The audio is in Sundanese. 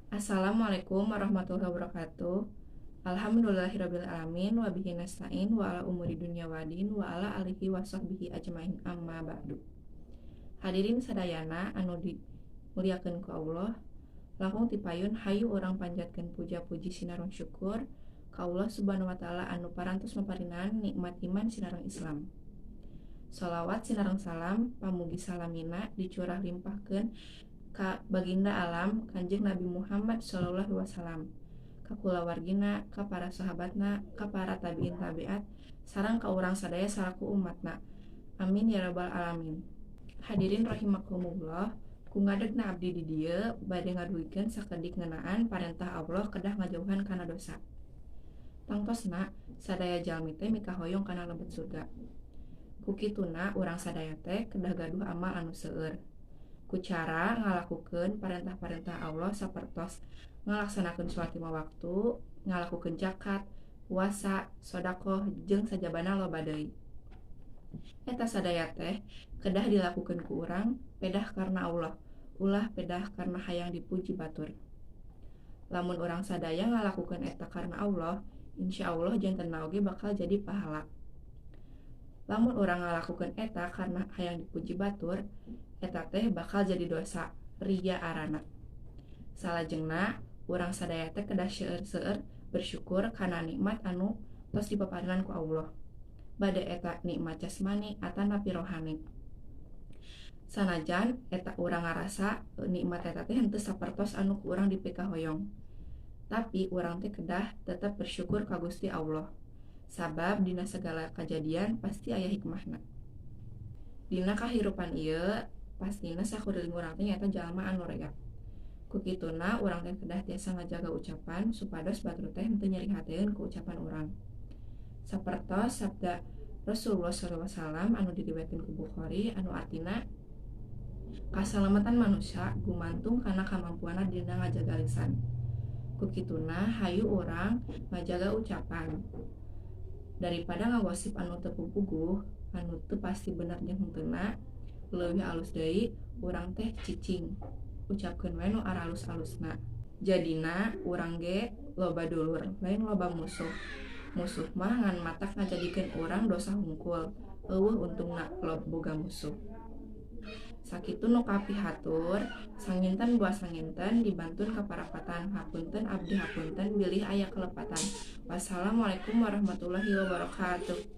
Assalamualaikum warahmatullahi wabarakatuh. Alhamdulillahirabbil alamin wa bihi nasta'in wa ala umuri dunya wadin wa ala alihi wa sahbihi ajmain, amma ba'du. Hadirin sadayana anu dimuliakeun ku Allah, langkung tipayun hayu urang panjatkeun puja puji sinareng syukur ka Allah Subhanahu wa Ta'ala anu parantos maparinan nikmat iman sinareng Islam. Sholawat sinareng salam pamugi salamina dicurah limpahkeun ka baginda alam Kanjeng Nabi Muhammad sallallahu alaihi wasallam, ka kulawargina, ka para sahabatna, ka para tabiin tabiat, sareng ka urang sadaya salaku umatna. Amin ya rabbal alamin. Hadirin rahimakumullah, ku ngadegna abdi di dieu bade ngadugikeun sakedik ngeunaan parentah Allah kedah ngajauhan kana dosa. Tangtosna sadaya jalmi teh mikahoyong kana lebet surga. Ku kituna urang sadaya teh kedah gaduh amal anu seueur. Ku cara ngalakukeun parentah-parentah Allah sapertos ngalaksanakeun salat lima waktu, ngalakukeun zakat, puasa, sodakoh, jeung sajabana loba deui. Eta sadaya teh kedah dilakukeun ku urang pedah karena Allah, ulah pedah karena hayang dipuji batur. Lamun urang sadaya ngalakukeun eta karena Allah, insya Allah jantenna oge bakal jadi pahala. Lamun urang ngalakukeun eta karena hayang dipuji batur, eta teh bakal jadi dosa, ria arana. Salajengna urang sadaya teh kedah seueur-seueur bersyukur kana nikmat anu tos dipaparinan ku Allah, bade eta nikmat jasmani atanapi rohani. Sanajan eta urang ngarasa nikmat eta teh henteu sapertos anu ku urang dipikahoyong, tapi urang teh kedah tetep bersyukur ka Gusti Allah, sabab dina segala kajadian pasti aya hikmahna. Dina kahirupan ieu pastina sakuriling urang teh nyaeta jalma anu rea. Ku kituna urang teh kedah tiasa ngajaga ucapan supados batur teh henteu nyeri hateun ku ucapan urang. Sapertos sabda Rasulullah SAW anu diriwayatkeun ku Bukhari anu artina, "Kasalamatan manusia gumantung kana kamampuanna dina ngajaga lisan." Ku kituna hayu urang ngajaga ucapan daripada ngagosip anu teu puguh, anu teu pasti bener jeung henteuna. Leuwih alus deui urang teh cicing, ucapkeun we nu aralus-alusna. Jadina urang ge loba dulur, lain loba musuh. Musuh mah ngan matak ngajadikeun urang dosa hungkul, euweuh untungna boga musuh. Sakitu nu kapihatur, sanginten buah sanginten dibantun ka parapatan. Hapunten, abdi hapunten bilih aya kalepatan. Wassalamualaikum warahmatullahi wabarakatuh.